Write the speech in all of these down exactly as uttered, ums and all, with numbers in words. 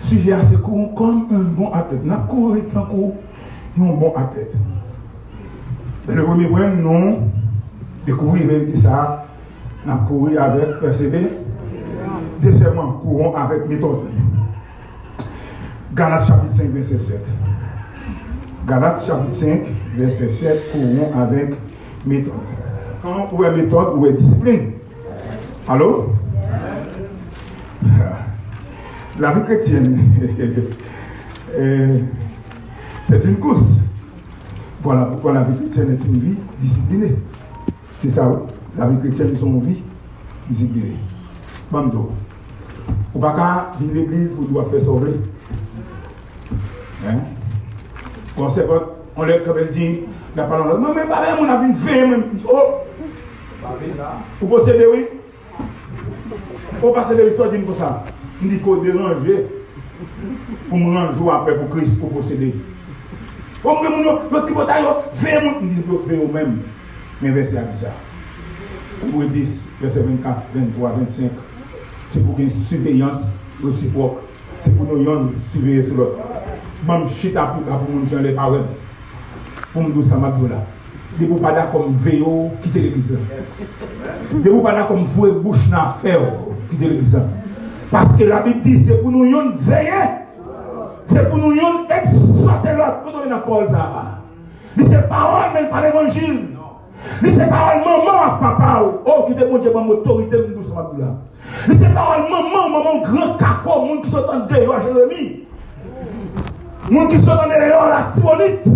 Sijè a se courons comme un bon athlète. N ap kouri tankou yon bon atlèt. Le premye pwen, nou dekouvri verite sa a. N ap kouri avèk pèsevè. Dezyèmman, courons avec méthode. Galat chapit senk, vèsè sèt. Galat chapit senk, vèsè sèt, courons avec méthode. Kan ou wè metòd, ou wè disiplin. Alo? Lavi kretyèn, eh, c'est une course. Voilà pourquoi la vie chrétienne est une vie disciplinée. Se sa, wi. Lavi kretyèn se yon vi disipline. Ban m di w, ou pa ka vin legliz pou di w ap fè sa w vle. Hein? Bon, sèvant, on lè kanpe l di, la pale lòt. Mwen, men pa bèl moun ap vin veye mwen. Oh! Ou posede, wi. Ou pase de sa w di m konsa. M di ke w deranje pou m ranje w apre pou Kris ou posede. Ou mwen moun yo, yo tripotay yo, veye moun. M di yo veye w menm. Men vèsè a di sa. Ebre dis, vèsè vennkat, venntwa, vennsenk. Se pou gen siveyans resipwòk. Se pou nou yonn siveye sou lòt. Ban m chita pou, pou moun ki anlè pa wè m. Pou m di w sa m ap di w la. Depi w pa dakò m veye w, kite legliz la. Depi w pa dakò m foure bouch nan afè w, kite legliz la. Paske Labib di se pou nou yonn veye, se pou nou yonn egzòte lòt. Kote w ye nan pawòl sa a? Li se pawòl, men l pa levanjil. Li se pawòl manman w ak papa w. Oh, kite Bondye ban m otorite pou m di w sa m ap di w la. Li se pawòl manman w, manman w gran kako, moun ki sot andeyò Jeremi. Moun ki sot andeyò Latibonit.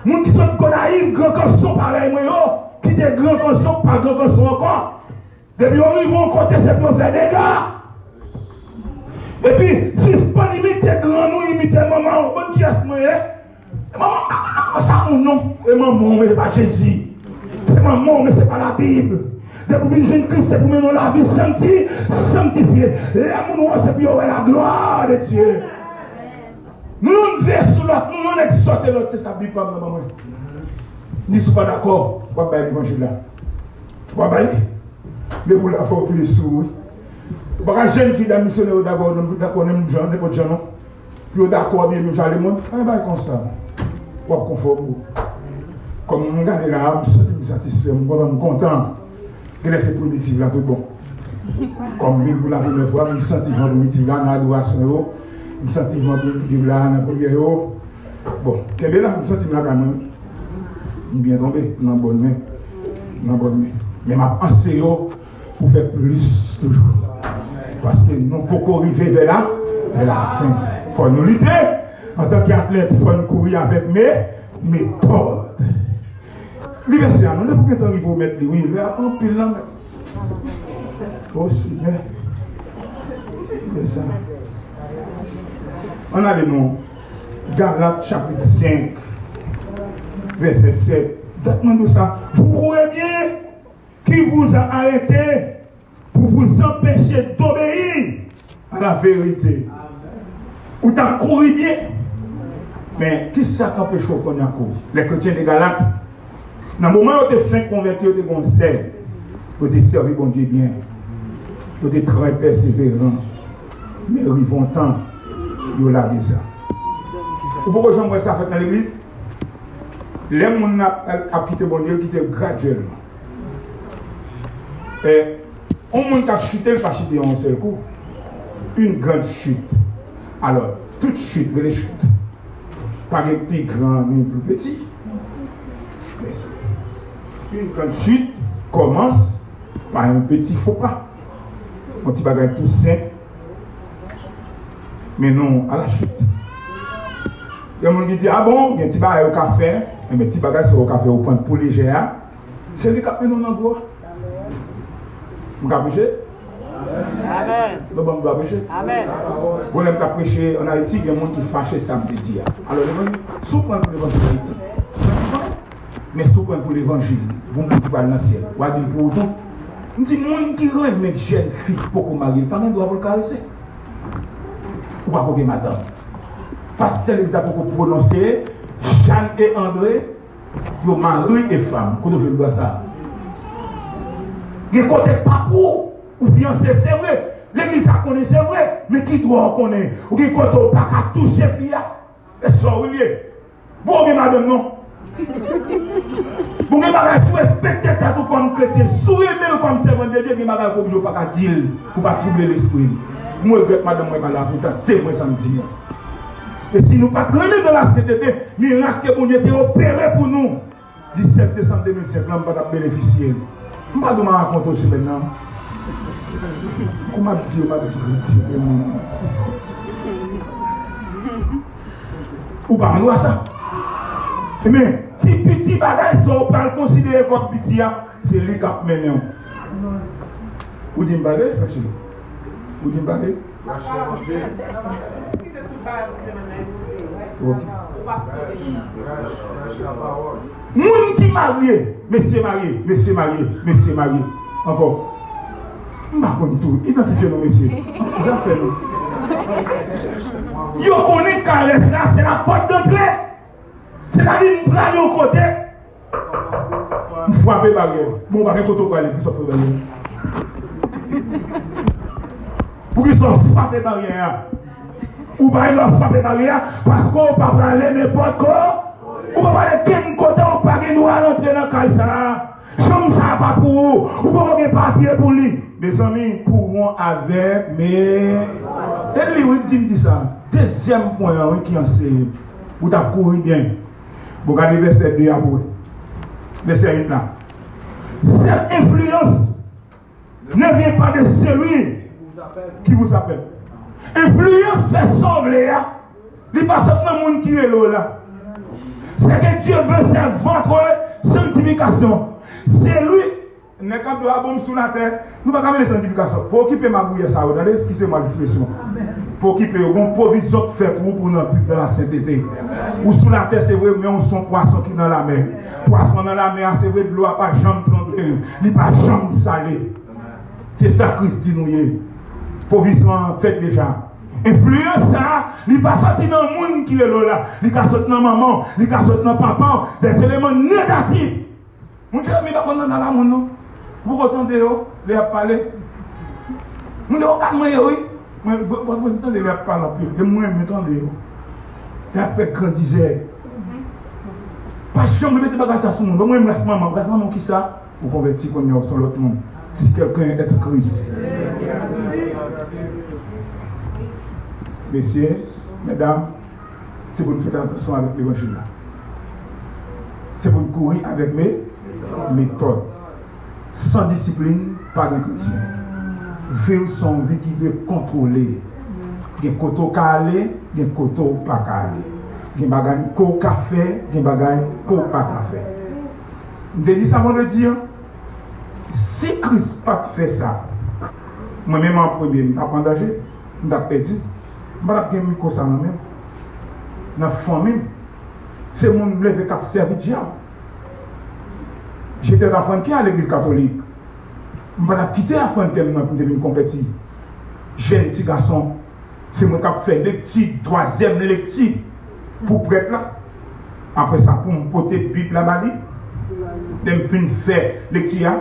Moun ki sot Gonayiv, gran kanson parèy mwen yo, ki te gran kanson, pa gran kanson ankò. Depi yo rive yon kote, se pou yo fè dega. Epi, sispann imite grann ou, imite manman w. Konn kiyès mwen ye? E manman, a, a, a, sa moun non. E manman w, men se pa Jezi. Se manman w, men se pa Labib. Depi w vin jwenn Kris, se pou mennen w lavi sankti, sanktifye. Lè moun wè w, se pou yo wè la gloire de Dieu. Nou yonn veye sou lòt, nou yonn egzòte lòt, se sa Bib pa m nan ban mwen. Ni si w pa dakò, w ap bay levanjil la. W ap bay li. Depi w la, fò w veye sou ou, wi. Ou pa ka jwenn fi dam misyonè yo dakò, dakò nenpòt jan, nenpòt jan non. Pou yo dakò, byen nou jale moun. Pa gen bagay konsa. W ap konfòme ou. Kòm m gade la, m santi m satisfè, m kontan, m kontan. Genlè se primitiv la tout bon. Kòm m vin pou la premyè fwa, m santi van primitiv la nan adorasyon yo. M santi van primitiv la nan priyè yo. Bon, kenbe la, m santi m lakay mwen. M byen tonbe, m nan bòn men. M nan bòn men. Men m ap anse yo pou fè plis toujou. Paske nou poko rive vè la, vè la fen. Fò nou lite. Antanke atlèt, fò n kouri avèk me, metòd. Li vèsè a, non, depi w gentan rive w mèt li, wi, lè ap anpil nan mèt. O Senyè. Li vèsè a. Ann ale non. Galat chapit senk, vèsè sèt. Dat mwen di w sa. Vous courez bien, qui vous a arrêté pour vous empêcher d'obéir à la vérité. Ou t ap kouri byen. Men, kisa k anpeche w konn ap kouri? Lè kretyen de Galat, nan moman yo te fenk konvèti, yo te gon sèl. Yo te sèvi Bondye byen. Yo te trè pèseveran. Men rive yon tan, yo lage sa. Ou poko janm wè sa fèt nan legliz? Lè moun ap, ap kite Bondye, l kite l gradyèlman. E, yon moun k ap chite, l pa chite yon sèl kou. Une grande chute. Alò, tout chute rele chute. Pa gen pi gran ni pi piti. Mèsi. Une grande chute commence par un petit faux pas. Yon ti bagay tou senp. Men non, à la chute. Gen moun ki di, a bon, gen ti bagay ou ka fè. Enben, ti bagay sa ou ka fè, ou pran pou lejè a. Se li k ap mennen w nan gwo. M ka preche? Amèn. Nou ban m dwa preche? Amèn. Bon, lè m t ap preche ann Ayiti, gen moun ki fache sa m te di a. Alò, levanjil, si w pran l pou levanjil Ayiti, men si w pran l pou levanjil, pou moun ki pral nan syèl, w a di l pou ou tou. M di, moun ki renmen jèn fi ki poko marye, li pa gen dwa pou l karese. Ou pa ko gen madanm. Pastè legliz la poko pwononse, Jeanne e André, yo mari e fanm. Kote w jwenn dwa sa a? Gen kote pa pou ou, ou fiyanse, se vre. Legliz la konnen, se vre, men ki dwa w konnen? Ou gen kote w pa ka touche fi a? E sa w ye? Bon, ou gen madanm, non? Bon, gen bagay, si w respekte tèt ou kòm kretyen, si w renmen l kòm sèvant de Dye, gen bagay ou oblije w pa ka di l pou pa twouble lespri l. Mwen regrèt madanm mwen pa la pou tande mwen sa m di a. E si nou pa t renmen dans la sainteté, mirak ke Bondye te opere pou nou disèt desanm de mil senk lan, m pa t ap benefisye l. M pa dwe rakonte w semèn nan. Kòman m ap di yo, m ap di piti moun. Ou pa konn wè sa? Ebyen, ti piti bagay sa w pral konsidere kòm piti a, se li k ap mennen w. Ou di m pale, frè Chilo? Ou di m pale? Ok. Moun ki marye, mesye marye, mesye marye, mesye marye. Ankò. M pa konn tou. Idantifye nou, mesye. Sa fè nou. Yo konnen karès la, se la pòt dantre. Sètadi, m prale yon kote, m frape baryè. Bon, ou pa gen kote w prale, poukisa w frape baryè? Poukisa w frape baryè a? Ou pa gen dwa frape baryè a, paske w pa prale nenpòt ko-, ou pa prale kenn kote, w pa gen dwa rantre nan kay sa a. Chanm sa a pa pou ou. Ou poko gen papye pou li. Mezanmi, courons avec mes... E li, wi, k di m di sa. Dezyèm pwen an, wi, ki anseye. Ou t ap kouri byen. Bon, gade vèsè de a pou wè. Vèsè uit la. Cette influence ne vient pas de celui qui vous appelle. Enfliyans fè sa w vle a, li pa sot nan moun ki rele w la. Ce que Dieu veut, c'est votre sanctification. Se li, nèg k ap di w a bon m sou latè, nou pa ka mete sanktifikasyon. Pa okipe magouyè sa yo, tande, eskize mwa lekspresyon. Pa okipe yo, gon pwovizyon k fè pou ou pou w nan viv dans la sainteté. Ou sou latè, se vre, men ou se yon pwason ki nan lamè. Pwason nan lamè a, se vre, dlo a pa janm tranble l, li pa janm sale. Se sa Kris di nou ye. Pwovizyon an fèt deja. Enfliyans sa a, li pa soti nan moun ki rele w la. Li ka sot nan manman w, li ka sot nan papa w, des éléments négatifs. Moun Jeremi pa konn nan la moun non. Ou poko tande yo, lè y ap pale. Moun yo, gad mwen yo, wi. Mwen, mwen, mwen tande lè y ap pale anpil. E mwen, mwen tande yo. Lè y ap fè grandizè. Pa janm repete bagay sa sou moun. Mwen, m ras manman, ras manman w kisa? Ou konvèti kounye a, ou se yon lòt moun. Si quelqu'un est en Christ. Mesye, medam, se pou n fè atansyon avèk levanjil la. Se pou n kouri avèk me-, metòd. San disiplin, pa gen kretyen. Vi w se yon vi ki dwe kontwole. Gen kote w ka ale, gen kote w pa ka ale. Gen bagay ke w ka fè, gen bagay ke w pa ka fè. M te di sa vandredi an, si Kris pa t fè sa, mwen menm an premye, m t ap an danje, m t ap pèdi. M pa t ap gen mikwo sa nan men m. Nan fanmi m, se moun m leve k ap sèvi dyab. J'étais à Afranquer à l'église catholique. M pa t ap kite Afranquer m nan pou m te vin konvèti. Jèn ti gason, se mwen k ap fè lekti, twazyèm lekti pou prèt la. Apre sa, pou m pote Bib la ba li. Lè m fin fè lekti a,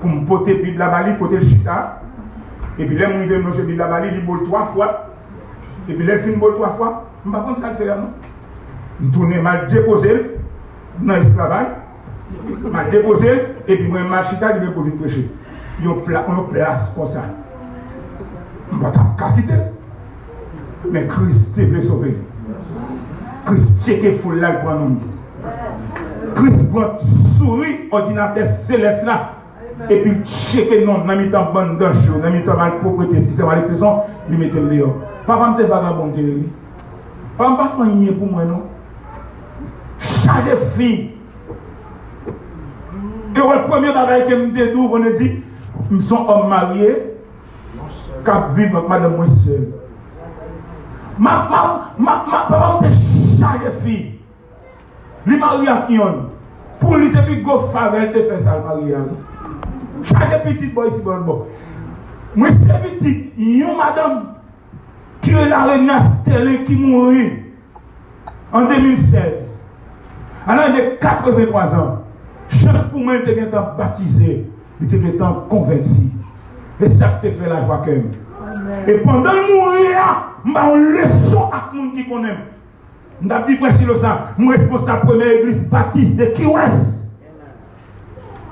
pou m pote Bib la ba li, kote l chita. Epi lè m rive, m lonje Bib la ba li, li bo l twa fwa. Epi lè l fin bo l twa fwa, m pa konn sa l fè a non. M tounen, m al depoze l nan esklavay. M al depoze l, epi mwen m al chita, li menm pou vin preche. Yon pla-, yon plas konsa. M pa t ap ka kite l. Men Kris te vle sove l. Kris tcheke foul la, l pran non m. Kris pran souri òdinatè selès la. Epi l tcheke non m nan mitan bann danje yo, nan mitan malpwoprete, eskize mwa lekspresyon, li mete l deyò. Papa m se vagabon m te ye, wi. Papa m pa fè anyen pou mwen, non. Chaje fi. E wè, premye bagay ke m te di w vandredi, m se yon òm marye k ap viv ak madanm mwen sèl. Ma, ma, ma, ma, papa m te chaje fi. Li marye ak yonn. Pou li, se pi gwo favè l te fè sa l marye a, wi. Chaje pitit bò isi, bò lòt bò. Mwen se pitit yon madanm ki rele Arena Sterling ki mouri an de mil sèz. A laj de katrevenntwa zan. Chans pou mwen, li te gentan batize, li te gentan konvèti. E sa k te fè lajwa kè m. E pandan l mouri a, m ba yon leson ak moun ki konnen m. M t ap di frè Silo sa, m responsab premye legliz batis de Key West.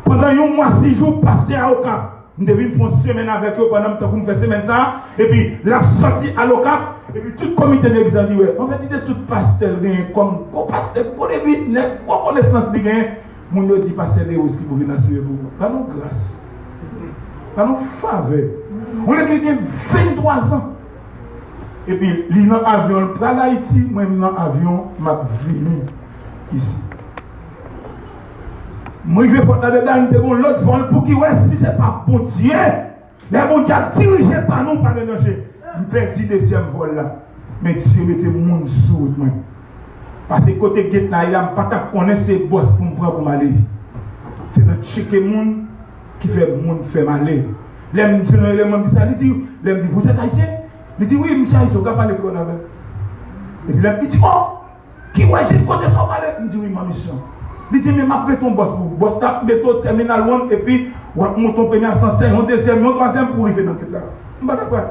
Pandan yon mwa, sis jou, pastè a Okap. M te vin fè yon semèn avèk yo pandan m tankou m fè semèn sa a, epi l ap sòti al Okap, epi tout komite legliz la di, wè, anfèt, li te tout pastè l genyen kòm gwo pastè, gwo levit, nèg gwo konesans li genyen. Moun yo di pastè Deus li pou vin asire pou ou. Ba nou gras. Ba nou favè. Yon nèg ki gen venntwa zan. Epi li nan avyon, l pral Ayiti, mwen m nan avyon, m ap vini isi. M rive Fort Lauderdale, m te gen yon lòt vòl pou Key West, si se pa Bondye. Lè Bondye ap dirije pa nou, pa gen danje. M pèdi dezyèm vòl la. Men Dye mete moun sou wout mwen. Pase kote gate la ye a, m pa t ap konnen se bòs pou m pran pou m ale. Se nan tcheke moun ki fè moun fè m ale. Lè m di nan eleman m di sa, li di, lè m di, "Vous êtes haïtien?" Li di, "Wi, m se ayisyen, w ka pale kreyòl avè m." Epi lè m di, "Oh! Ki wè jis kote sa w pale?" M di, "Wi, m an misyon." Li di, "Men m ap rete yon bòs pou ou." Bòs la ap mete w Terminal One, epi w ap monte yon premye asansè, yon dezyèm, yon twazyèm pou w rive nan gate la. M pa t ap pral.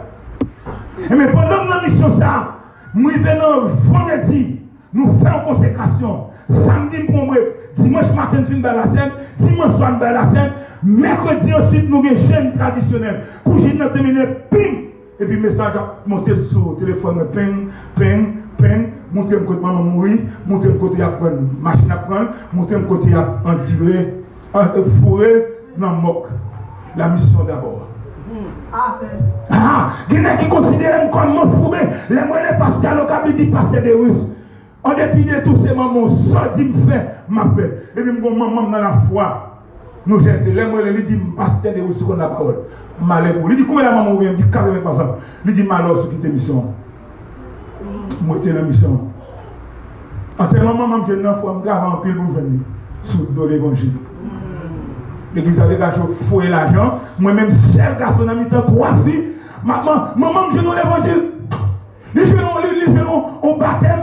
Ebyen, pandan m nan misyon sa a, m rive nan vandredi, nou fè yon konsekrasyon. Samdi, m pran yon brek. Dimanch maten, n fin bay lasèn. Dimanch swa, n bay lasèn. Mèkredi, answit, nou gen jèn tradisyonèl. Kou jèn nan tèmine, pim! Epi mesaj ap monte sou telefòn mwen, peng, peng, peng, montre m kote manman m mouri, montre m kote y ap pran l, machin ap pran l, montre m kote y ap andire, an, foure l nan mòg. La mission d'abord. Ah, gen nèg ki konsidere m kòm manfouben. Lè m rele pastè Lokap, li di, "Pastè Deus, an depi de tou, se manman w, sa w di m fè, m ap fè." Epi m gon manman m nan lafwa. Nou jèn, se lè m rele, li di m, "Pastè Deus, ou konn lapawòl." M ale pou li. Li di, "Konbyen la manman w genyen?" M di, "Katrevennkatòz zan." Li di m, "Alò, ou kite misyon an." M rete nan misyon an. Antèman manman m jwenn nan fwa, m travay anpil pou m jwenn li. Sou do levanjil. Legliz la degaje yo foye lajan. Mwen menm, sèl gason nan mitan twa fi. Ma-, ma-, manman m jwenn yon levanjil. Li jwenn yon, li, li jwenn yon, yon batèm.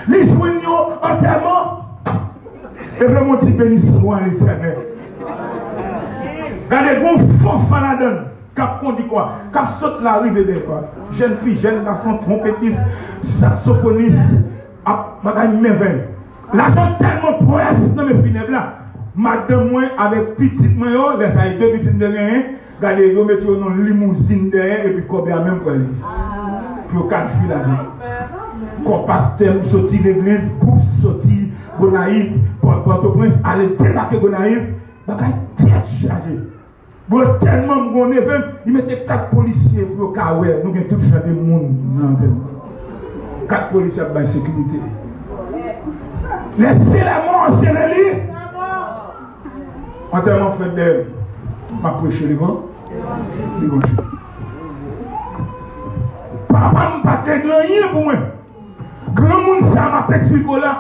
Li jwenn yon antèman. Leve yon ti beni swa Letènèl. Gade, gon fanfan ladan l k ap kondi kò a, k ap sot la rive dèyè kò a. Jèn fi, jèn gason, twonpetis, saksofonis, ap bagay mèvèy. Lajan tèlman près nan men finèb la. Madanm mwen avèk pitit mwen yo, lè sa e de pitit m te genyen, gade, yo mete yo nan limouzin dèyè, epi kòbè a menm pwale. Pou yo ka jwi lajan. Kò pastè m soti legliz, gwoup soti Gonayiv, Pò-, Pòtoprens, ale debake Gonayiv, bagay tèt chaje. Bro, tèlman m gon neve m, li mete kat polisye pou yo ka wè, nou gen tout jan de moun nan antèman. Kat polisye ap bay sekirite. Lè se lanmò ansere li, antèman fèt dèyè m. M ap preche levan-, levanjil. Papa m pa t regle anyen pou mwen. Granmoun sa m ap eksplike w la,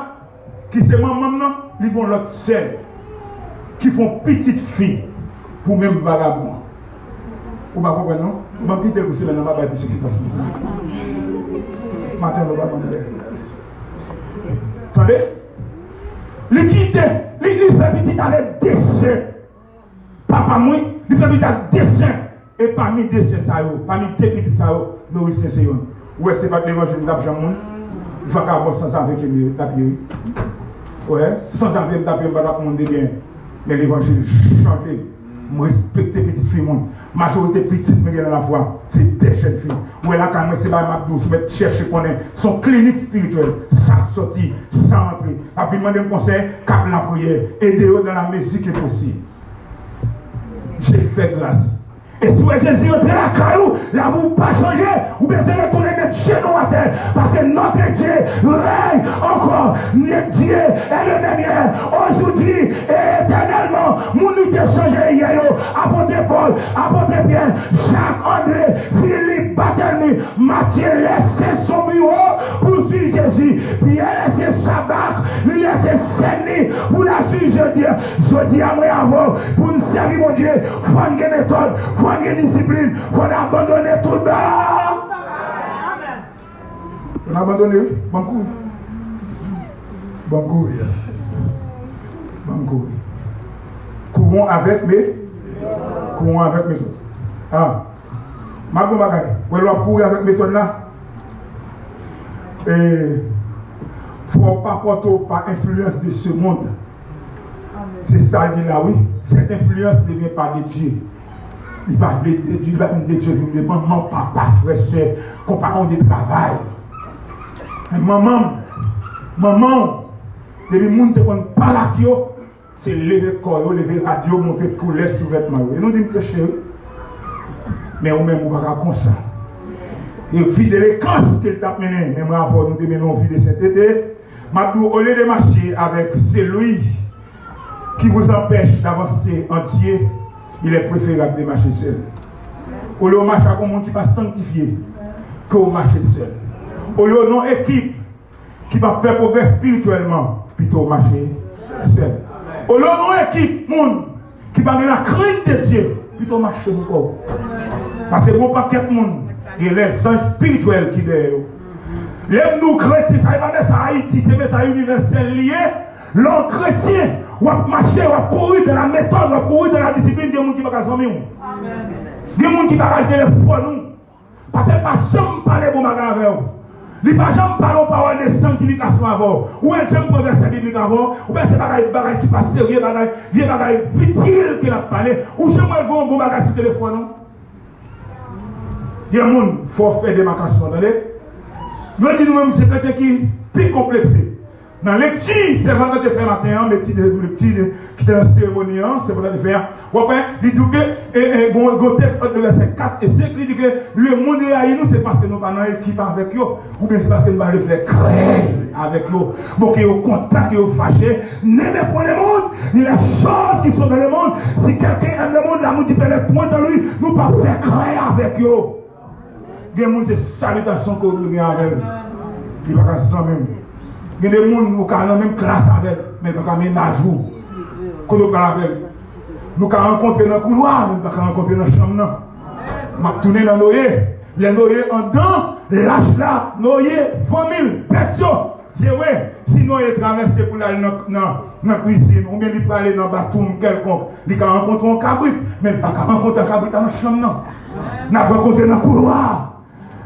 ki se manman m nan, li gon lòt sè l, ki fè yon pitit fi pou menm vagabon an. Ou pa konprann non? Ban m kite l pou semèn nan, m ap bay plis eksplikasyon. Maten, nou pa konn lè. Tande? Li kite, li, li fè pitit avèk de sè. Papa m, wi, li fè pitit ak de sè. E pami de sè sa yo, pami de pitit sa yo, Norisyen se youn. Ou wè, se pa t levanjil m t ap janm mwen, vagabon sanzave ke m t ap ye, wi. Ou wè, sanzave m t ap ye, m pa t ap moun de byen. Men levanjil chanje m. M respekte pitit fi moun. Majorite pitit mwen gen nan lafwa, se de jèn fi. Ou wè, lakay mwen, se bagay m ap di w, si w mèt chèche konnen, se yon klinik espirityèl. Sa soti, sa antre. Ap vin mande m konsèy, k ap lapriyè. Ede yo dans la mesure que possible. Dye fè gras. E si w wè Jezi rantre lakay ou, lavi w pa chanje, ou bezwen retounen met jenou atè, paske notre Dieu règne encore. Notre Dieu est le même hier, aujourd'hui et éternellement. Moun li te chanje yè yo, apot Pòl, apot Pyè, Jak, André, Filip, Batèmi, Matye lèse son biwo pou l swiv Jezi. Pyè lèse sa bak, li lèse sèn li pou l al swiv Jezi. Jodi a, mwen avè w, pou n sèvi Bondye, fò n gen metòd, fò n gen disiplin, fò n abandone tout bak. Fò n abandone, wi. Ban m kouri. Ban m kouri. Ban m kouri. Courons avec mes, courons avec mes autres. Ah. M ap di w yon bagay. Wè lè w ap kouri avèk metòd la, e, fò w pa pòte w pa enfliyans de se mond. Se sa l di la, wi. Cette influence ne vient pas de Dieu. Li pa vle de Dye, li pa vin de Dye, vin de manman, papa, frè, sè, konpayon de travay. Men manman m, manman w, depi moun te konn pale ak yo, se leve kò yo, leve rad yo, montre koulè sou vètman yo. E nou di m peche, wi. Men ou menm, ou pa ka konsa. E vi delenkan ke l t ap mennen, menm avè w, nou te mennen yon vi de sentete. M ap di w, au lieu de marcher avec celui qui vous empêche d'avancer en Dieu, il est préférable de marcher seul. Olye w mache ak yon moun ki pa sanktifye, ke w mache sèl. Olye w nan yon ekip ki p ap fè pwogrè espirityèlman, pito w mache sèl. Olye w nan yon ekip moun ki pa gen lakrent de Dye, pito w mache pou kò w. Paske gen yon pakèt moun, gen lèzanj espirityèl ki dèyè yo. Lè m di w kretyen, sa e pa mesaj Ayiti, se mesaj inivèsèl li ye. Lè w kretyen, w ap mache, w ap kouri dans la méthode, w ap kouri dans la discipline, gen moun ki pa ka zanmi w. Gen moun ki pa ka telefòn ou. Paske l pa janm pale bon bagay avè w. Li pa janm pale yon pawòl de sanktifikasyon avè w. Ou wè l janm pran vèsè biblik avè w. Ou wè se bagay, bagay ki pa serye, bagay, vye bagay fitil ke l ap pale. Ou janm wè l voye yon bon bagay sou telefòn ou. Gen moun, fò w fè demakasyon, tande? Yo di nou menm se kretyen ki pi konplekse. Nan lekti sèvant lan te fè maten an, lekti de, lekti de, ki te nan seremoni an, sèvant lan te fè an, w ap wè, li di w ke, e, e, gon, gon tèks ant nan vèsè kat e senk, li di ke lemonn rayi nou, se paske nou pa nan ekip avèk yo, oubyen se paske nou pa vle fè krèy avèk yo. Bon, ke yo kontan, ke yo fache, n'aimez point le monde, ni les choses qui sont dans le monde. Si quelqu'un aime le monde, l'amour du Père n'est point en lui. Nou pa fè krèy avèk yo. Gen moun se salitasyon ke w dwe gen avè l. Li pa ka zanmi w. Gen de moun ou ka nan menm klas avè l, men l pa ka mennaj ou. Kote w pral avè l? Nou ka rankontre nan koulwa, men n pa ka rankontre nan chanm nan. M ap tounen nan Noye. Lè Noye anndan lach la, Noye, fanmi l, bèt yo, se vre, si Noye travèse pou l al nan, nan, nan kwizin, oubyen li prale nan batwoup kèlkonk, li ka rankontre yon kabrit, men li pa ka rankontre kabrit la nan chanm nan. N ap rankontre nan koulwa.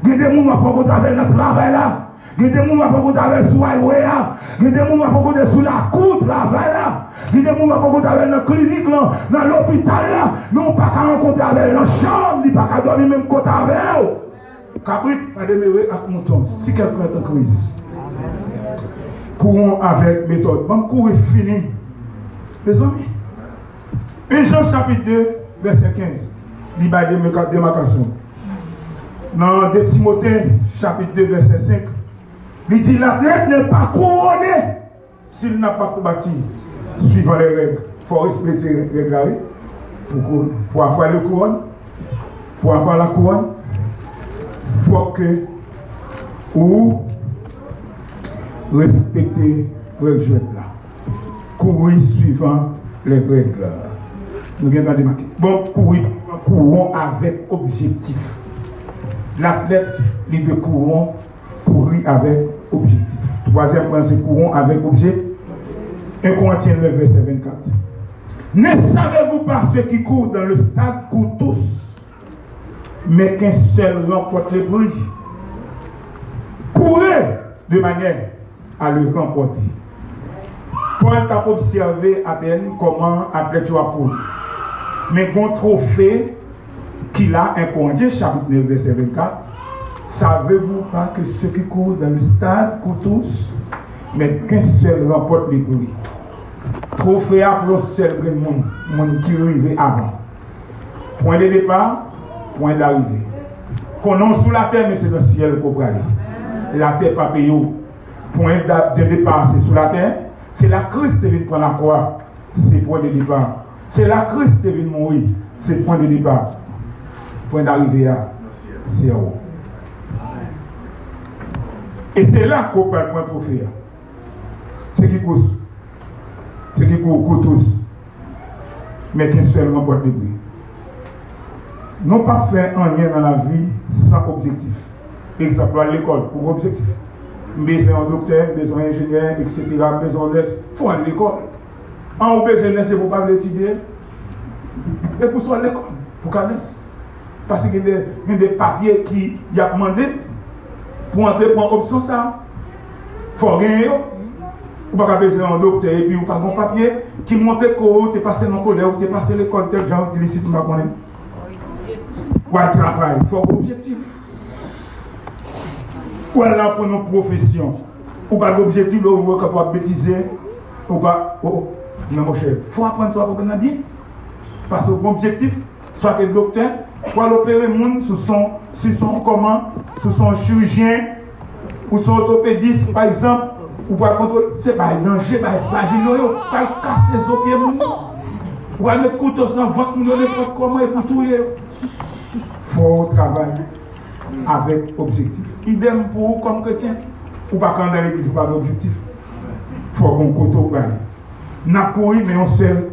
Gen de moun w ap rankontre avè l nan travay la. Gen de moun w ap rankontre avè l sou highway a. Gen de moun w ap rankontre sou lakou travay la. Gen de moun w ap rankontre avè l nan klinik lan, nan lopital la. Men w pa ka rankontre avè l nan chanm, li pa ka dòmi menm kote avè w. Kabrit pa demere ak mouton, si quelqu'un est en Christ. Kourons avec méthode. Ban m kouri fini. Mezanmi, en Jan chapit de, vèsè kenz, li bay demaka-, demakasyon. Nan de Timote, chapit de, vèsè senk, li di, l'athlète n'est pas couronné s'il n'a pas combattu suivant les règles. Fò w respekte règ la, wi. Pou kou-, pou avoir le couronne, pou avoir la couronne, fò ke ou respekte règ jwèt la. Kouri suivant les règles. Nou gentan demake. Bon, kouri, courons avec objectif. L'athlète, li dwe courons Kouri avèk objektif. Twazyèm pwen, se courons avec obje-, un Corinthiens neuf, verset vingt-quatre. Ne savez-vous pas ceux qui courent dans le stade courent tous, mais qu'un seul remporte le prix? Courez de manière à le remporter. Pòl t ap obsève Atèn kòman atlèt yo ap kouri. Men gon twofe ki la, un Corinthiens, chapitre neuf, verset vingt-quatre. Savez-vous pas que ceux qui courent dans le stade courent tous, mais qu'un seul remporte le prix? Twofe a pou yon sèl grenn moun, moun ki rive avan. Point de départ, point d'arrivée. Konnen w sou latè, men se nan syèl ke w prale. Latè pa peye w. Point d'a-, de départ, se sou latè. Se la Kris te vin pran lakwa. Se pwen de depa. Se la Kris te vin mouri. Se pwen de depa. Pwen darive a, se anwo. E se la ke w pral pran twofe a. Se ki kous? Se ki kou, kou tous. Men qu'un seul remporte le prix. Nou p ap fè anyen nan lavi san objektif. Egzanp, w al lekòl pou gen objektif. M bezwen yon doktè, m bezwen yon enjenyè, etsetera, m bezwen yon nès, fò w al lekòl. An, ou bezwen nès epi w pa vle etidye? E pou sa w al lekòl, pou ka nès. Paske gen de, gen de papye ki y ap mande pou antre pran opsyon sa a. Fò w genyen yo. Ou pa ka bezwen yon doktè epi ou pa gen yon papye ki montre ke ou te pase nan kolèj, ou te pase lekòl tèl jan, ou te isit, m pa konnen. W al travay, fò w gen objektif. Ou al aprann yon pwofesyon. Ou pa gen objektif, lè ou wè kòman w ap betize, ou pa, o, o, men monchè, fò w aprann sa w ap aprann nan byen. Paske w gen objektif, swa ke doktè, ou al opere moun, si w se yon, si w se yon kòman, si w se yon chirijyen, ou se yon òtopedis, pa egzanp, ou pral kontwole, se bay danje, bay frajil yo, yo pral kase zo pye moun yo. Ou pral met kouto nan vant moun yo nenpòt kòman epi w touye yo. Fò w travay avèk objektif. Idèm pou ou kòm kretyen. Ou pa ka antre nan legliz ou pa gen objektif. Fò w gen yon kote w prale. N ap kouri, men yon sèl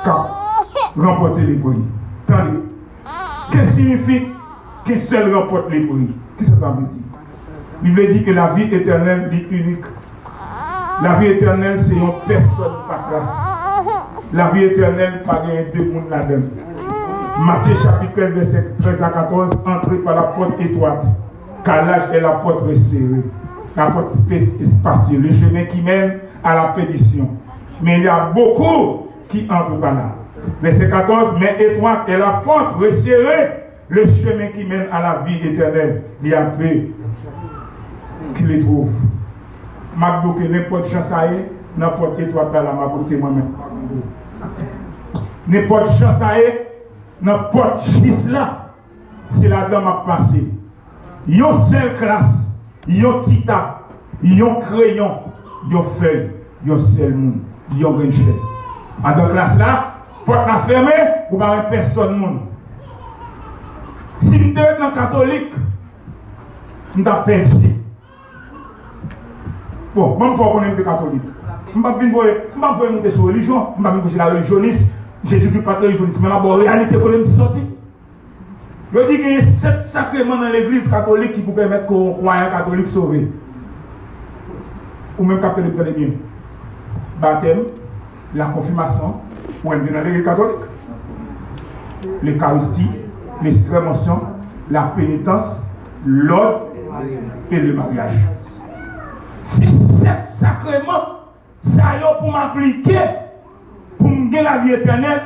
k ap ranpòte leprè. Tande. Ke siyifi qu'un seul remporte leprè? Kisa sa vle di? Li vle di ke lavi etènèl li inik. Lavi etènèl se yon pèsòn pa klas. Lavi etènèl pa genyen de moun ladan l. Matthieu chapitre treize, verset treize à quatorze, entrez par la porte étroite, car large est la porte resserrée. La porte spa-, spacieuse, le chemin qui mène à la perdition. Mais il y a beaucoup qui entrent par là. Verset quatorze, mais étroite est la porte resserrée, le chemin qui mène à la vie éternelle, il y a peu qui le trouvent. M ap di w ke nenpòt jan sa ye, nan pòt etwat la, la m ap rete mwen menm. Nenpòt jan sa ye, nan pòt jis la, se ladan m ap pase. Yon sèl klas, yon ti tab, yon kreyon, yon fèy, yon sèl moun, yon grenn chèz. Adan klas la, pòt la fèmen, ou pa wè pèsòn moun. Si m te ret nan katolik, m t ap pèdi. Bon, ban m fè w konnen m te katolik. M p ap vin voye, m p ap voye moute sou relijyon, m p ap vin preche la relijyonis. Jezikri pa t relijyonis, men m ap ba w reyalite kote m soti. Yo di genyen sèt sakreman nan legliz katolik ki pou pèmèt ke yon kwayan katolik sove. Ou menm k ap tande m, tande byen. Batèm, lakonfimasyon, ou menm ki nan legliz katolik. Lekaristi, lestrèm ansyon, lapenitans, lòd e le maryaj. Se sèt sakreman sa yo pou m aplike pou m gen lavi etènèl,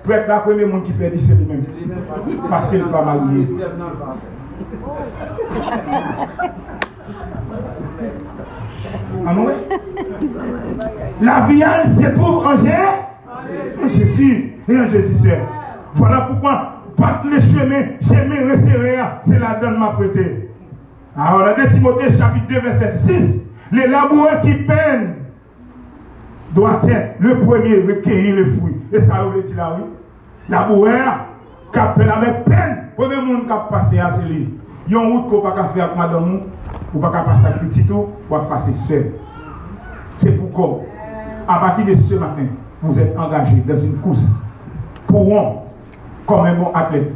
prèt la premye moun ki pèdi se li menm. Paske l pa marye. Ann wè. Lavi a l se twouve an Jezi, an Jezi sèl. Vwala poukwa bat le chemen, chemen resere a, se ladan l m ap rete. Alors, dans deux Timothée chapitre deux verset six, le laboureur qui peine doit être le premier recueillir le fruit. E sa yo vle di la, wi. Labourè a k ap fè l avèk pèn. Premye moun k ap pase a, se li. Yon wout ke w pa ka fè ak madanm ou, ou pa ka pase ak pitit ou, w ap pase sèl. Se pou kò w. À partir de ce matin, vous êtes engagés dans une course. Courons comme un bon athlète.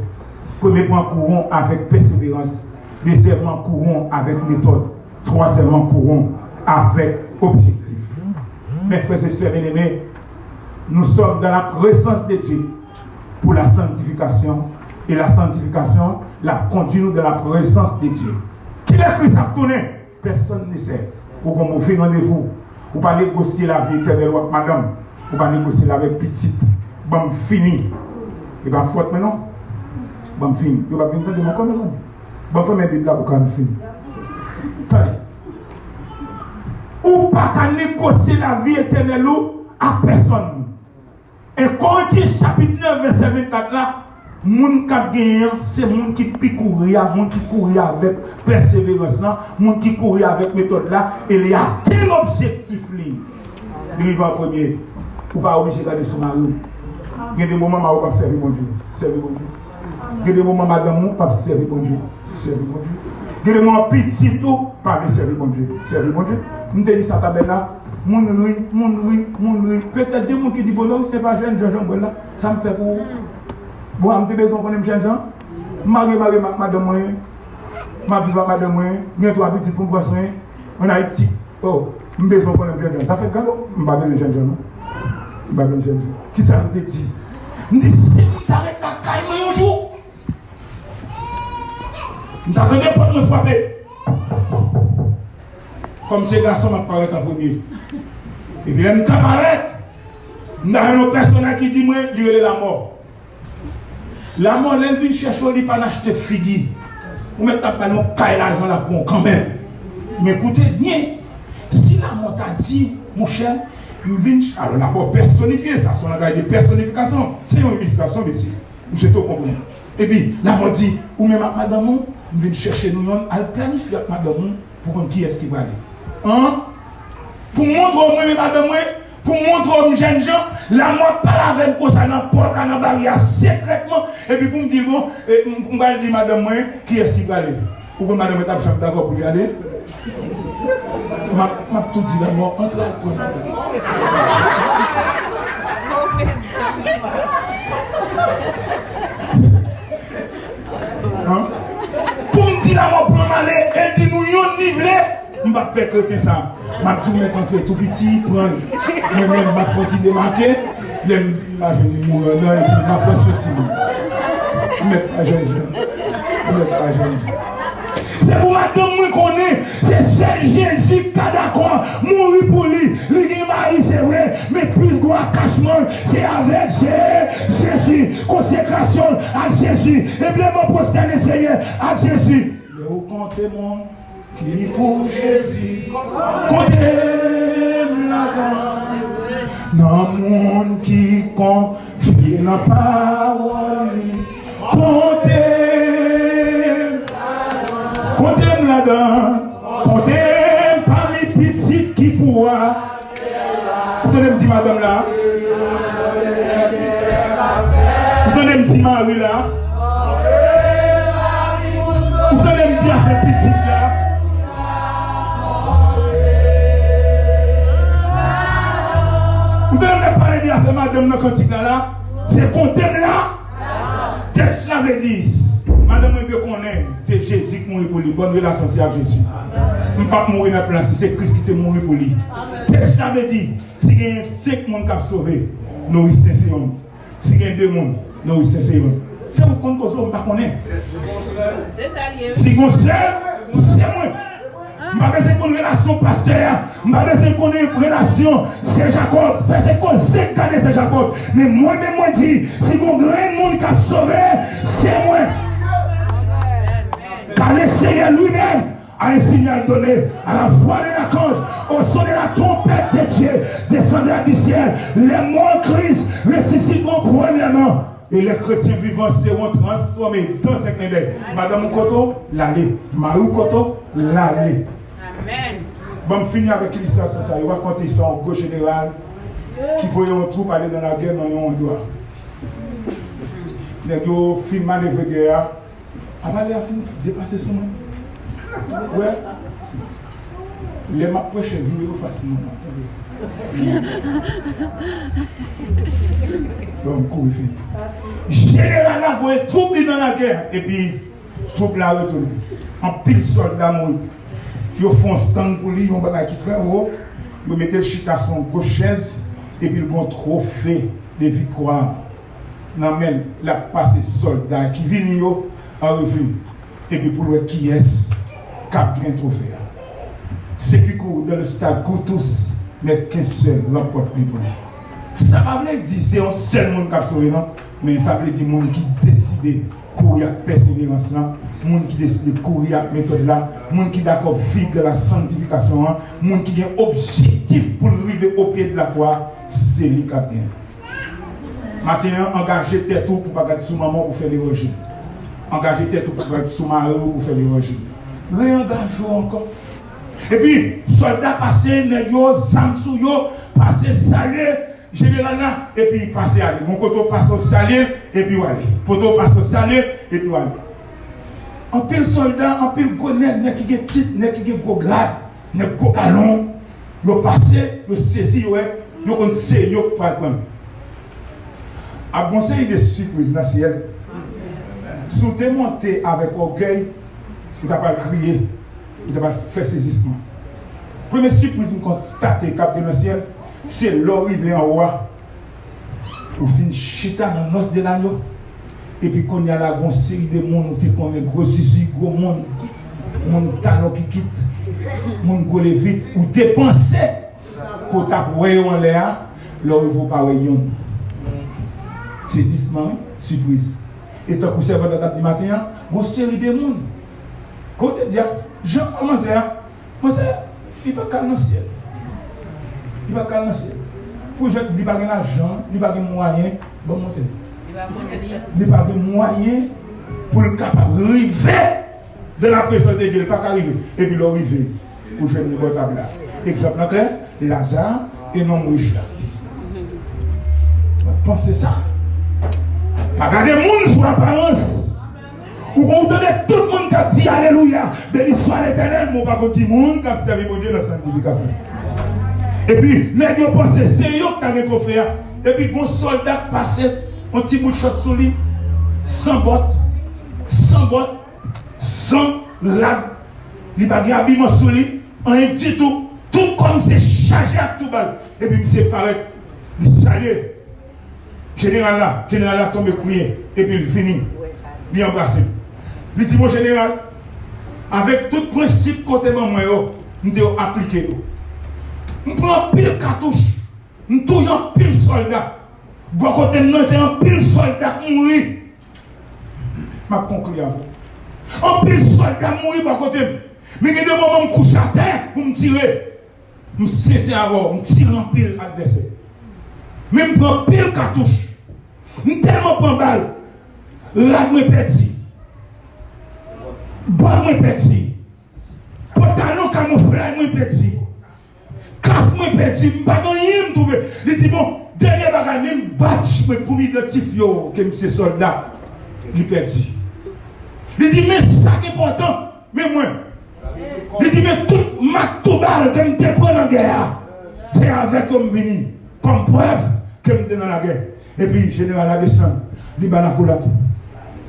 Premye pwen, courons avec persévérance. Dezyèmman, courons avec méthode. Troisièmement, courons avec objectif. Mes frères et sœurs bien-aimés, nous sommes dans la présence de Dieu pour la sanctification. Et la sanctification, la conduit nous dans la présence de Dieu. Kilè Kris ap tounen? Pèsonn ne sè. Ou gen move randevou. Ou pa negosye lavi etènèl ou ak madanm. Ou pa negosye l avèk pitit. Ban m fini. E pa fòt mwen non. Ban m fini. Yo p ap vin tande m ankò, mezanmi. Ban m fèmen Bib la pou ka m fini. Tande. Ou pa ka negosye lavi etènèl ou ak pèsonn. En Korentyen chapit nèf vèsè vennkat la, moun k ap genyen an, se moun ki pi kouri a, moun ki kouri avèk pèseverans lan, moun ki kouri avèk metòd la, e li atenn objektif li. Li rive an premye. Ou pa oblije gade sou mari w. Gen de moman mari w p ap sèvi Bondye. Sèvi Bondye. Gen de moman madanm ou p ap sèvi Bondye. Sèvi Bondye. Gen de moman pitit ou pa vle sèvi Bondye. Sèvi Bondye. M te di sa tabènak. Moun ri, moun ri, moun ri. Petèt gen moun ki di, "Bon, non, se pa jènjan Jean Paul la. Sa m fè pou ou?" Bon, a m te bezwen konnen m jènjan. M marye, marye ak madanm mwen. M ap viv ak madanm mwen. M gen twa pitit pou m pran swen. Ann Ayiti. Oh, m bezwen konnen m jènjan. Sa fèt gado? M pa bezwen jènjan, non. M pa bezwen jènjan. Kisa m te di? M di, "Si m ta ret lakay mwen yon jou, M ta tande pòt mwen frape. Kòm se gason, m ap parèt an premye. Epi lè m ta parèt, m ta jwenn yon pèsonaj ki di mwen, li rele Lamò. Lamò, lè l vin chèche w, li pa n achte figi. Ou mèt t ap ba l yon kay lajan l ap pran w kanmenm. Men koute byen, si Lamò ta di, monchè, m vin ch-, alò Lamò pèsonifye, sa se yon langaj de pèsonifikasyon. Se yon ilistrasyon, mesye. Misye tou konprann. Epi, Lamò di, ou menm ak madanm ou, m vin chèche nou yonn, al planifye ak madanm ou pou konn kiyès ki prale. An? Pou m montre w mwen menm madanm mwen, pou m montre w m jènjan, Lamò pale avè m konsa nan pòt la, nan baryè a, sekrètman, epi pou m di l, bon, e, m, m pral di madanm mwen kiyès ki prale. Ou konn madanm mwen t ap janm dakò pou li ale? M ap, m ap tou di Lamò, antre al pran madanm. An? Pou m di Lamò pran m ale, e l di nou yonn li vle, m p ap fè kreten sa. M ap di w mèt antre tou piti, pran l. Mwen menm, m ap pran ti demake. Lè m vin, m pa jwenn li mouri andan, epi m ap pran soti li. M mèt pa jènjan. M mèt pa jènjan. Se pou madanm mwen konnen, se sèl Jezi k ka dakò mouri pou li. Li gen mari, se vre, men plis gwo akachman l, se avèk Je-, Jezi. Konsekrasyon l ak Jezi. Enbleman pwostène, Senyè, ak Jezi. Lè w konte moun ki pou Jezi, konte m ladan. Nan moun ki konfye nan pawòl li, konte m, konte m ladan. Konte m pami pitit ki pou wa. Ou tande m di madanm la? Ou tande m di mari la? Ou tande m di afè pitit la? Ou tande m ap pale de afè madanm nan kantik la la? Se konte m la? Tèks la vle di, madanm mwen dwe konnen se Jezi k mouri pou li. Bòn relasyon se ak Jezi. M p ap mouri nan plas li, se Kris ki te mouri pou li. Tèks la vle di, si gen senk moun k ap sove, Noristen se yonn. Si gen de moun, Noristen se yonn. Se ou k konn koze w, m pa konnen. Se sa l ye. Si gon sèl, se mwen. M pa bezwen konn relasyon pastè a. M pa bezwen konnen relasyon Sen Jakòb. Sa se koze k gade Sen Jakòb. Men mwen menm mwen di, si gon grenn moun k ap sove, se mwen. Car le Seigneur lui-même a un signal donné à la voix de l'archange, au son de la trompette de Dieu descendra du ciel. Les morts en Christ ressusciteront premièrement. Et les chrétiens vivants seront transformés dans un clin d'œil. Madanm ou kote w, l ale. Mari w kote w, l ale. Amèn. Ban m fini avèk ilistrasyon sa. Yo rakonte istwa yon gwo jeneral ki voye yon twoup ale nan lagè nan yon andwa. Nèg yo fin manevre gè a. Apa lè a fin depase sou mwen. Wè. Lè m ap preche, vire yo fas mwen. Bon, m kouri fini. Jeneral la voye twoup li nan lagè, epi twoup la retounen. Anpil sòlda mouri. Yo fè yon stand pou li, yon bagay ki trè wo. Yo mete l chita sou yon gwo chèz, epi l gen yon twofe de viktwa nan men l. L ap pase sòlda ki vini yo an revi. Epi pou l wè kiyès k ap gen twofe a. Ceux qui courent dans le stade courent tous, mais qu'un seul remporte le prix. Sa pa vle di se yon sèl moun k ap sove non, men sa vle di moun ki deside kouri ak pèseverans lan, moun ki deside kouri ak metòd la, moun ki dakò viv dans la sanctification an, moun ki gen objektif pou l rive au pied de la croix, se li k ap gen. Maten an, angaje tèt ou pou pa gad sou manman w pou fè levanjil. Angaje tèt ou pou pa gad sou mari w pou fè levanjil. Reyangaje w ankò. Epi, sòlda pase, nèg yo, zam sou yo, pase salye jeneral la, epi pase ale. Gon kote w pase w salye l, epi w ale. Kote w pase w salye l, epi w ale. Anpil sòlda, anpil gwo nèg, nèg ki gen tit, nèg ki gen gwo grad, nèg gwo galon, yo pase, yo sezi, yo wè, yo konn se yo k pral pran l. Ap gon seri de sipriz nan syèl. Si w te monte avèk ògèy, ou ta pral kriye, ou ta pral fè sezisman. Premye sipriz m konstate k ap gen nan syèl, se lè w rive anwo a, ou fin chita nan nòs de lanyo, Epi kounye a la, gon seri de moun ou te konnen, gwo zizi, gwo moun, moun talon kikit, moun gwo levit, ou te panse ke w t ap wè yo anlè a, lè w rive w pa wè yonn. Sezisman, wi, sipriz. E tankou sèvant la t ap di maten an, gon seri de moun ke w te di a, jan manzè a, Monchè, li pa ka al nan syèl. Li pa ka al nan syèl. Pou jèt, li pa gen lajan, li pa gen mwayen. Bon, montre. Li pa gen mwayen pou l kapab rive dans la présence de Dieu. Li pa ka rive. Epi lè w rive, ou jwenn li bò tab la. Egzanp lan klè, Laza e nonm rich la. Panse sa. Pa gade moun sou aparans. Ou konn tande tout moun k ap di alelouya, beni swa Letènèl, men w pa konn ki moun k ap sèvi Bondye nan sanktifikasyon. Epi, nèg yo panse se yo k ta gen twofe a. Epi, gon sòlda k pase, yon ti bout chòt sou li, san bòt, san bòt, san rad, li pa gen abiman sou li, anyen ditou, tout kò misye chaje ak tou bal. Epi misye parèt, li salye jeneral la, jeneral la tonbe kriye, epi l vini, li anbrase l. Li di, "Mon jeneral, avèk tout prensip ke w te ban mwen yo, m te aplike yo. M pran anpil katouch, m touye anpil sòlda. Bò kote m nan, se anpil sòlda k mouri." M ap konkli avè w. Anpil sòlda mouri bò kote m. Men gen de moman m kouche atè pou m tire. M sensè avè w, m tire anpil advèsè. Men m pran anpil katouch. M tèlman pran bal. Rad mwen pèdi. Bòt mwen pèdi. Pantalon kamouflay mwen pèdi. Kas mwen pèdi, m pa gen anyen m twouve. Li di, "Bon, dènye bagay, men m badj mwen pou m idantifye w ke m se sòlda." Li pèdi. Li di, "Men sa k enpòtan, men mwen." Li di, "Men tout mak tou bal ke m te pran nan gè a, se avèk yo m vini kòm prèv ke m te nan lagè." Epi jeneral la desann, li ba l akolad,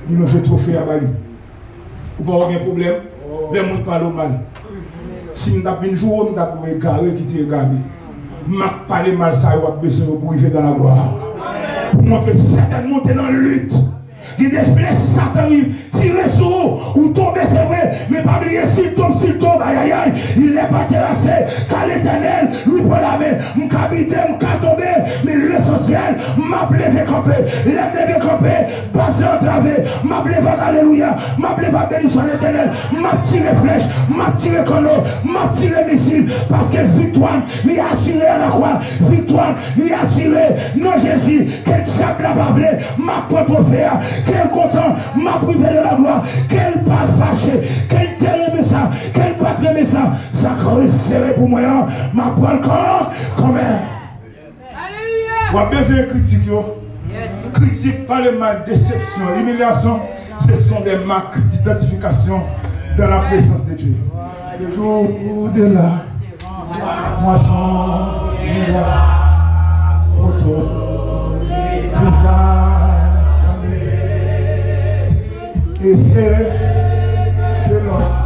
li lonje twofe a ba li. Ou pa wè gen pwoblèm? Lè moun pale w mal, si m t ap vin joure w, m t ap voye egare ki te egare. M ap pale mal sa yo ap bezwen yo pou rive dans la gloire. Pou montre Satan monte nan lit. Gen de flèch Satan ri- tire sou ou, ou tonbe, se vre, men pa bliye, si l tonbe, si l tonbe, ayayay, il n'est pas terrassé, car l'Éternel lui prend la main. M ka bite, m ka tonbe, men lesansyèl, m ap leve kanpe. Lè m leve kanpe, baz la antrave, m ap leve ak alelouya, m ap leve ak beni swa Letènèl, m ap tire flèch, m ap tire kanno, m ap tire misil, paske viktwa m li asire a la kwa, viktwa m li asire nan Jezi. Ke dyab la pa vle, m ap pran twofe a. Ke l kontan, m ap rive dans la gloire. Ke l pa fache, ke l te renmen sa, ke l pa t renmen sa, sa k resere pou mwen an, m ap pran l kan, kanmenm. W ap bezwen kritik yo. Kritik, pale mal, desepsyon, imilyasyon, ce sont des marques d'identification dans la présence de Dieu. Le jour de la moisson, il y a auto, c'est ça, et c'est de l'or.